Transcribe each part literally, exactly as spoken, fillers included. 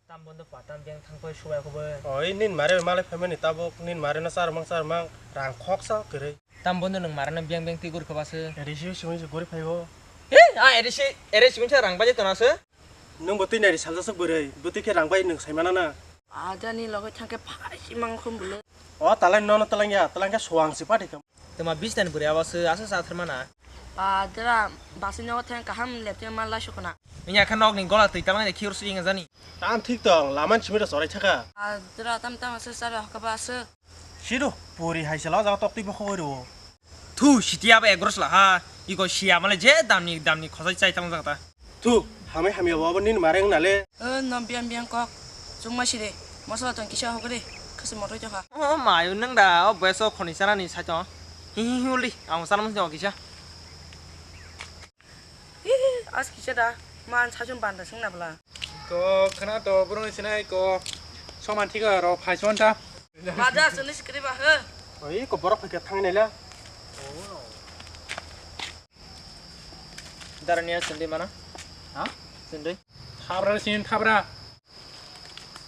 Tam bondo pa, tam beng thang pai subai kho bai. Oi, nin mare malai phaimani tabuk, nin mare no charmang charmang rang khoksa kwrwi. Tam bondo nwng mare no beng beng twi gori kho ba se. Risi simi se gori phaibo. He, a risi, risi unsa rang baje tona se. Nwng bo twi nai ri saljak sok bwrwi, bo twi khe rang bai nwng sai mana na. Ajani loge thangke phai si mang khum bwle. O talai nono talangya, talangya suang si pati kam. Tuma bistan bwrwi abo se asa sa tharmana. Adra basi nogo thang kaham lepte man lai sukuna. Inya kha nok ni gola twi talangya khiur su inga jani. Tam thik tong, laman simi da sorai thaka. Adra tam tam asa sara hakaba asa. Sido puri hai sala jaga tok twi bokho ro. Thu siti abo egros la ha. Iko siya male je damni damni khosai chai tang jagata. Thu, hamai hamya bo abo nini mare wng nale. O, no biyang biyang kok. Chungma siri. Masala tong kisa hokri. Khasi motoi tokha. O mayu nang da, o boyas o khoni chana ni sai tong. Hi hi hi uli, ang chana mung tong kisa. Hi hi, as kisa da. Man sajung banda sung na bla. Ko khana to burung sinai ko. Soman thik ro phai son ta. Baja suni skri ba he. Oi, ko borok phai khe thang nai la. Darani sindi mana? Ha? Sindi. Thabra sin thabra.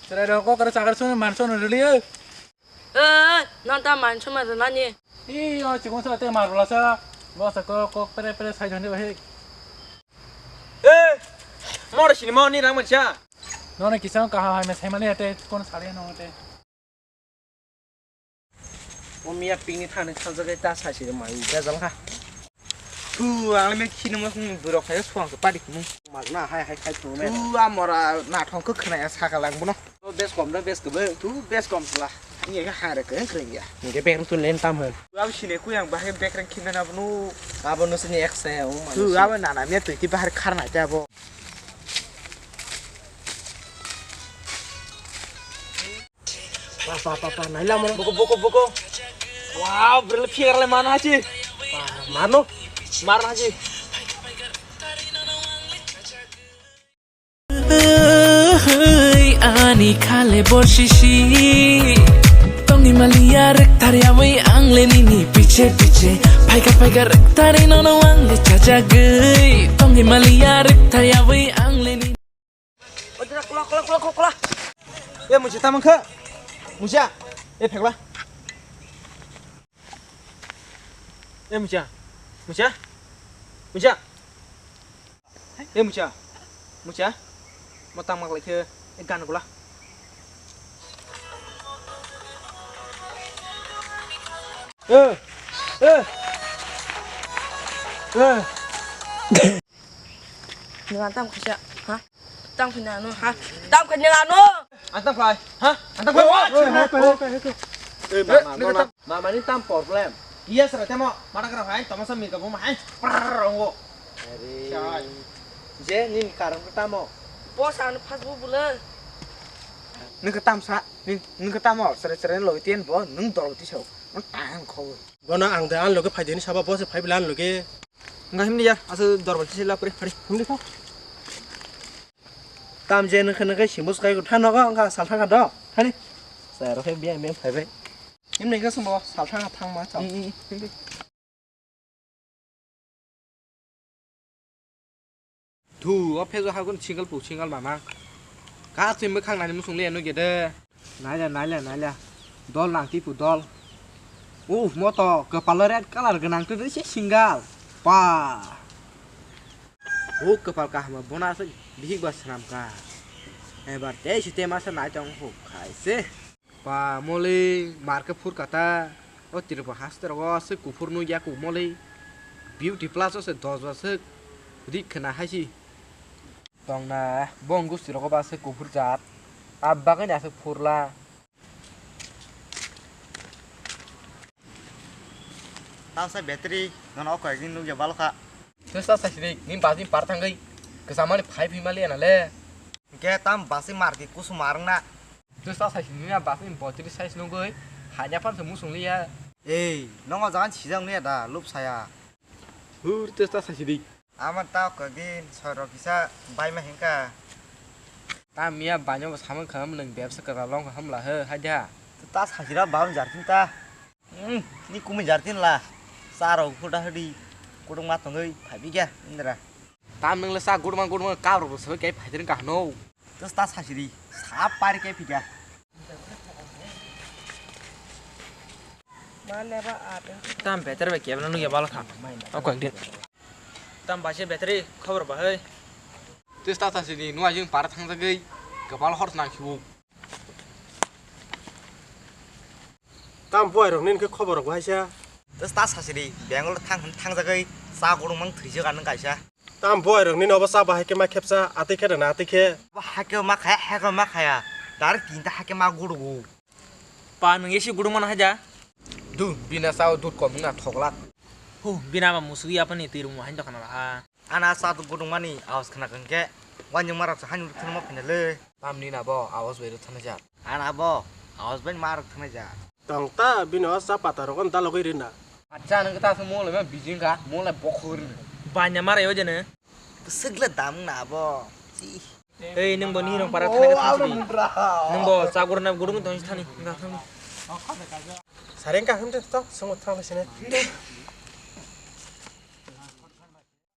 Cherai rok kok kar chakar sun man sun rili. Eh, non ta man sun man rila ni. Ih, o chikung sa te mar rila sa. Bo sa kok kok pere pere sai jani bahik. Eh, mor sini mo ni rang mancha. Non kisa kaha hai me sai mani ate kon sari no ate. O miya pini thani khaljagai ta sasi mai bejal ha. Tu ang le me khini mo khini burok hai suang se padi khini. Magna hai hai khai thung me. Tu amora na thong kho khna ya saka lang bono. Tu bes kom da bes kebe. Tu bes kom sla. Ni ga ha re ke kre ya. Ni ke bek tu len tam hen. Tu am sine ku yang bahai bek reng khina na bono. Abo no sini ek se o ma. Tu abo na na me tu ti bahar khar na ta bo. Pa, pa, pa, pa, naila mo. Boko, boko, boko. Wow, bro, le phiar le mana hachi. Pa, mano. Mar hachi. Ani khale borsi si. Tongni maliya rek tari awai ang le nini piche piche. Phaika phaika rek tari nono ang le chajagwi. Tongni maliya rek tari awai ang le nini. Ojra kola, kola, kola, kola, kola. E mucha tamang kha. Mucha. E phekla. E mucha. Mucha. Mucha. E mucha. Mucha. Mo tang mak lai khe e gan kola. E. E. E. Nwng ang tamo khaisa, ha? Tamo khaina ano, ha? Tamo khaina ano? Ang tamo khlai, ha? Ang tamo khlai. Oi, oi, oi, oi, oi. Eh, mama, mama, mama ni tam problem. Iya sara temo, mata kara hai, tamo sa mirka buma hai. Prrrr, rongo. Are. Shai. Je, nini karam ko tamo. Boss ano phas bu bule. Nung ko tam sa, nung, nung ko tamo, sere sere lo tien bo, nung dol ti so. Nung tang kho. Bono ang de an loge phai de ni saba, boss phai bla an loge. Wngkha himni ya, aswk dorbar chisi lab kwrwi, phari, himni kha. Tam je nokhe nokhe simus kai tha nogo, wngkha sal thangkha do, thani. Sai rokhe biyang biyang phaibai. Himni khe sumbo sal thangkha thangma chao. Mm, mm, mm. Thu, o phejo hakun single pu single mama. Ka twi mwkhang nani musung le nugya de. Naila, naila, naila. Dol nang tipu dol. Uf, moto, kwpalo red colour gwnang twi se single. Pa. O kwpal kaham bono aswk bihik ba swnam ka. Ebar tei se tema se nai tong huk khai se. Pa moli marke phur kata. O Tripura haste rogo aswk kuphur nugya kuk moli. Beauty plus o se dos ba swk rik khna hai si. Tongna bong gusti rogo ba se kuphur jat. Ab bagani aswk phurla. Tamsa battery nono o koi din nugya balokha. Twsa sasirik ni basi par thangwi kwsamani phai phima le na le. Ge tam basi marki kusu marna. Twsa sasirik ni basi battery size nugwi hanya pan se musung liya. Ei, nongo jagan sijang liya da lup saya. Hur twsa sasirik. Ama ta kok din sorok kisa bai ma hinka. Ta miya banyo bo samang kham nang bebsa kara long kham la he hai da. Ta sajira bang jartin ta. Hmm, ni kumi jartin la. Saro huda hudi. Kudung ma tongoi phabi kya indra. Tam nang le sa gudma gudma ka ro so kai phai din ka no. Tus ta sasiri, sap pari ke pika. Tam better be kebla nugya balo kha. O koyekdin. Tam baise better khobor bahai. Tus ta sasiri, nua jing para thangjagwi, kebal hor nang khibu. Tam boy rok nini khe khobor rok bahai sa. Tus ta sasiri, Bangalore thang hwn thangjagwi, sa gurung mang thwijak anw kaisa. Tam boy rok nini obo cha bahai khe ma khepsa, atwi khe rwna atwi khe. Bo hakhe ma khaya, hakhe ma khaya. Dar tinta hakhe ma gurugo. Pa nwng esi gurung mana haja? Du, bina sao dud kom na thoklak. Hu, bina ba musu ya pani twi rung hain dokana ha. Ana sa dud gurung mani awas khna kangke. Wanjing marak sa hain thang ma phina le. Tam ni na bo awas bai thana ja. Ana bo awas bai marak thana ja. Tong ta bini o cha pata rok on dalogwi rina. Acha nang ta mo le bijing ka, mo le bokhor. Banya mara yo jene. Sigla dam na bo. Ei, nung bo ni rong para thani ka thang sidi. Nung bo chagur na gurung thang thani. Sareng ka hum de to, sung thang sini.